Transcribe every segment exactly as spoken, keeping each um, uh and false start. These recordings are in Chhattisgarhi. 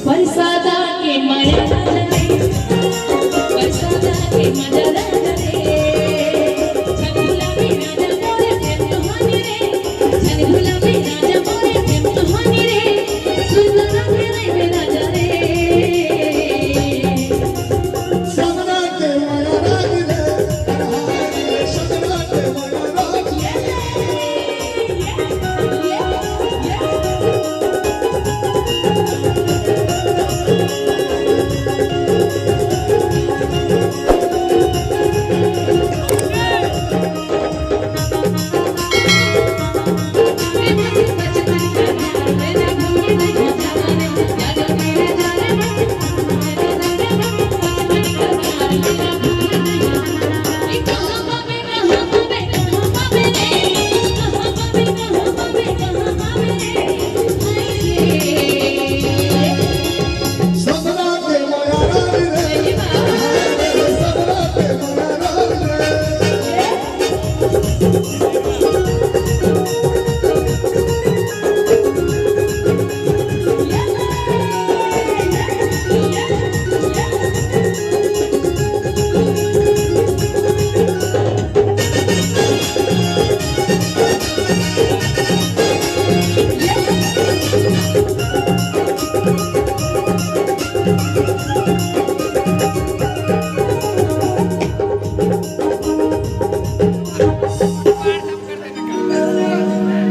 परसादा के मजा राजा रे, परसादा के मजा राजा रे। छन गुलाबी राजा मोरे प्रेम कहानी रे, छन गुलाबी राजा मोरे प्रेम कहानी रे। सुंदर के रे राजा रे। सबना के मया राज रे, सबना के मया राज रे।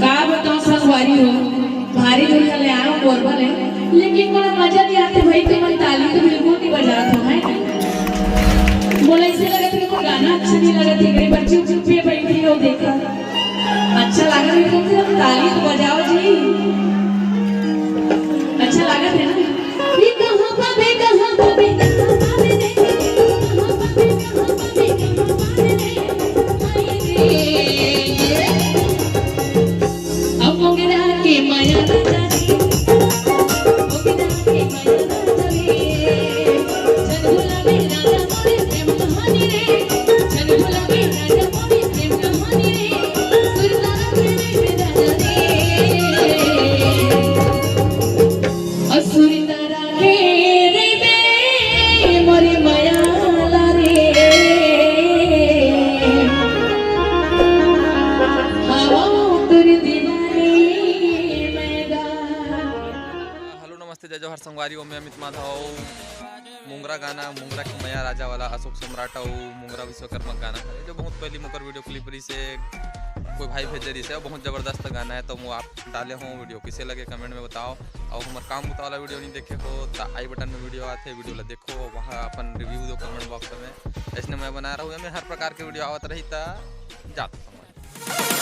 का बताओ संगवारी हो, भारी दूरिहा ले आए हो कोरबा ले, लेकिन मोला मजा नहीं आते भाई, तुमन ताली तो बिल्कुल नहीं बजात हो, है नहीं? मोला ऐसे लगत है कि गाना अच्छा नहीं लगत है, एकरे बर चुप चुप पे बैठी हो, देखा अच्छा लागत है तो फिर ताली तो बजाओ जी, अच्छा लागत है ना? ये कहाँ पावे, कहाँ पावे, कहाँ पावे रे? कहाँ पावे, कहाँ पावे, कहाँ पावे रे? हाय रे, ये। अब मोंगरा के माया राजा रे, मोंगरा के माया राजा रे, छन गुलाबी राजा मोरे प्रेम कहानी रे, छन गुलाबी राजा मोरे प्रेम कहानी रे, सुरतारा प्रेम में राजा रे। असुर तारा घेरे दे मोरे मयाला रे। हवा तोर दीवानी मैं गा। हेलो, नमस्ते, जय जोहार संगवारी हो, मैं अमित माधव। मुंगरा गाना, मुंगरा के मया राजा वाला अशोक सम्राट अउ मुंगरा विश्वकर्मा गाना है, जो बहुत पहली मुकर वीडियो क्लिप रही से कोई भाई भेजे रही से, बहुत जबरदस्त गाना है। तो वो आप डाले हो वीडियो, किसे लगे कमेंट में बताओ। अउ हमर काम बुता वाला वीडियो नहीं देखे हो तो आई बटन में वीडियो आथे, वीडियो ला देखो, वहाँ अपन रिव्यू दो कमेंट बॉक्स में। ऐसने मैं बना रहूँ, मैं हर प्रकार के वीडियो आवत रही, त जात हूँ।